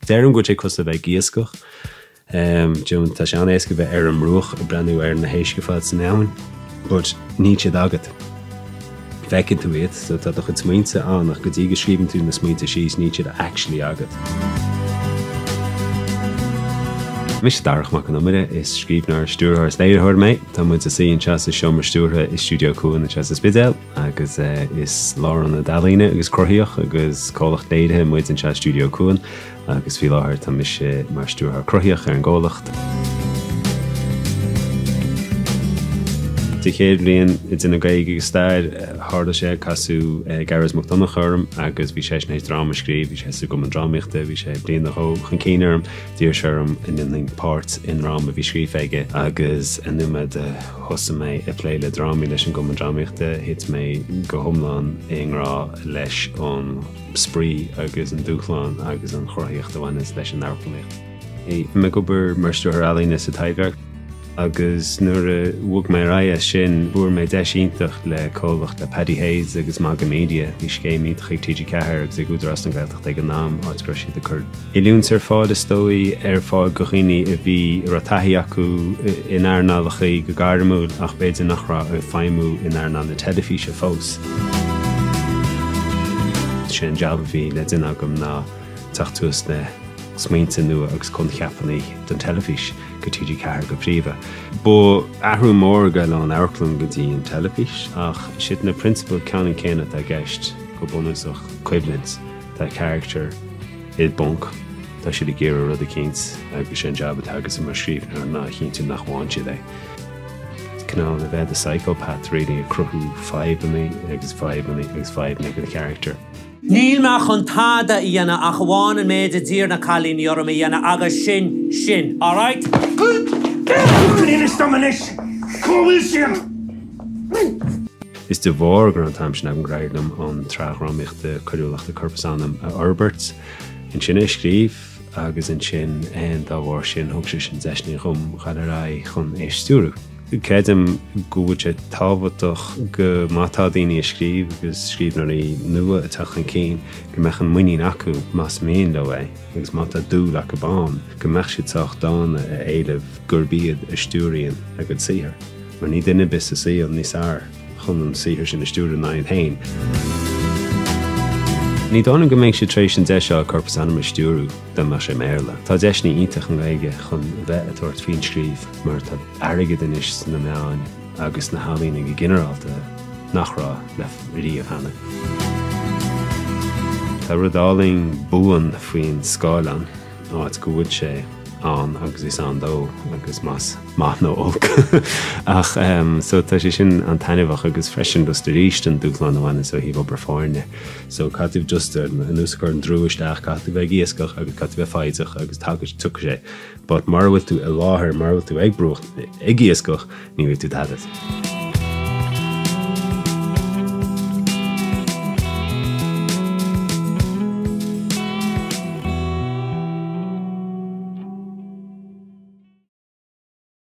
Deirim go bhfuil sé cosúil le bheith ag iascach. Tá sé an-éasca bheith ar an mbruach ag breathnú ar na héisc ar fad san abhainn, but níl siad agat. Feiceann tú iad, so tá do chuid smaointe ann ach go dtí go scríobhann tú na smaointe síos níl siad actually agat. Mise Darach Mac Con Iomaire, is scríbhneoir, stiúrthóir is léiritheoir mé. Tá muid ag suí anseo sa seomra stiúrtha i Stiúideo Cuan anseo sa Spidéal agus is lárionad ealaíne agus cruthaíoch agus comhlacht léirithe muid anseo i Stiúideo Cuan. Agus faoi láthair tá mise mar Stiúrthóir Cruthaíoch ar an gcomhlacht. Sa chéad bhliain ag déanamh Gaeilge agus Stair, tharla sé, casadh Gearóid Mac Donncha orm agus bhí seisean théis dráma a scríobh, bhí sé sa gCumann Drámaíochta, bhí sé bliain nó dhó chun cinn orm, d'iarr sé orm an ndéanfainn páirt i ndráma a bhí scríofa aige agus an nóiméad a thosaigh mé ag plé le drámaí leis an gCumann Drámaíochta, thit mé go hiomlán i ngrá leis an. spraoi agus an dúshlán agus an chruthaíocht a bhaineanns leis an amharclannaíocht. Bhí mé ag obair mar stiúrthóir ealaíne sa Taibhdhearc agus nuair a bhog mé ar aghaidh as sin fuair mé deis iontach le comhlacht le Paddy Hayes agus Maga Media. Bhí scéim iontach ag TG4 agus ag Údarás na Gaeltachta ag an am, áit go raibh siad ag cur oiliúint ar fáil is dóigh ar fáil do dhaoine a bhí a raibh taithí acu in earnálacha go gairmiúil ach b'fhéidir nach raibh ag feidhmiú in earnáil na teilifíse fós. Sé an jab a bhí le déanamh agam ná teacht suas le smaointe nua agus coincheapanna don teilifís, go TG4 go príomha. Ba athrú mór dul ón amharclann go dtí an teilifís ach siad na prionsabail ceannann céanna atá i gceist go bunúsach, coimhlint. Tá character i bponc, tá siad ag iarraidh rud eicínt agus sé an jab atá agatsa mar scríbhneoir ná a chinntiú nach bhfaigheann siad é. Cineál a bheith i do psychopath really ag cruthú fadhbanna agus fadhbanna agus fadhbanna do character. Níl mé chun tada a dhéanamh ach amháin an méid a d'iarr na cailíní orm a dhéanamh agus sin sin, alright? Inis dom anois, cá bhfuil siad? Is de bharr go raibh an t-am sin agam gur éirigh liom an tsraith dhrámaíochta Coiriúlachta Corp is Anam a fhorbairt, ansin é a scríobh agus ansin dá bharr sin thug sé sin deiseanna dhom dhul ar aghaidh chun é a stiúradh. Creidim go bhfuil sé tábhachtach go má tá daoine ag scríobh agus scríbhneoirí nua ag teacht chun cinn go mbeadh an muinín acu más mian leo é agus má tá dúil acu ann go mbeadh siad sách dána a éileamh gurb iad a stiúraíonn a gcuid saothar. Mar níl duine ar bith sa saol níos fearr chun an saothar sin a stiúradh ná iad féin. Ní dóigh liom go mbeinnse tar éis an deis seo Corp is Anam a stiúradh dá mbeadh sé i mBéarla. Tá deiseanna iontach i nGaeilge chun a bheith ag tabhairt faoin scríobh mar tá airgead anois sna meáin agus sna healaíona go ginearálta nach raibh le riamh cheana. Tá rud álainn buan faoin scáileán, áit go bhfuil sé ann agus is ann dó agus más maith nó olc ach so tá sé sin an-taitneamhach agus freisin just arís an dúshlán a bhaineann ó thaobh obair foirne so caithfidh tú just anuas a chur an drú isteach caithfidh tú bheith ag iascach agus caithfidh tú bheith foighdeach agus tagann tiocfaidh sé but mura bhfuil tú i láthair mura bhfuil tú ag bruach ag iascach ní bhfaighidh tú tada.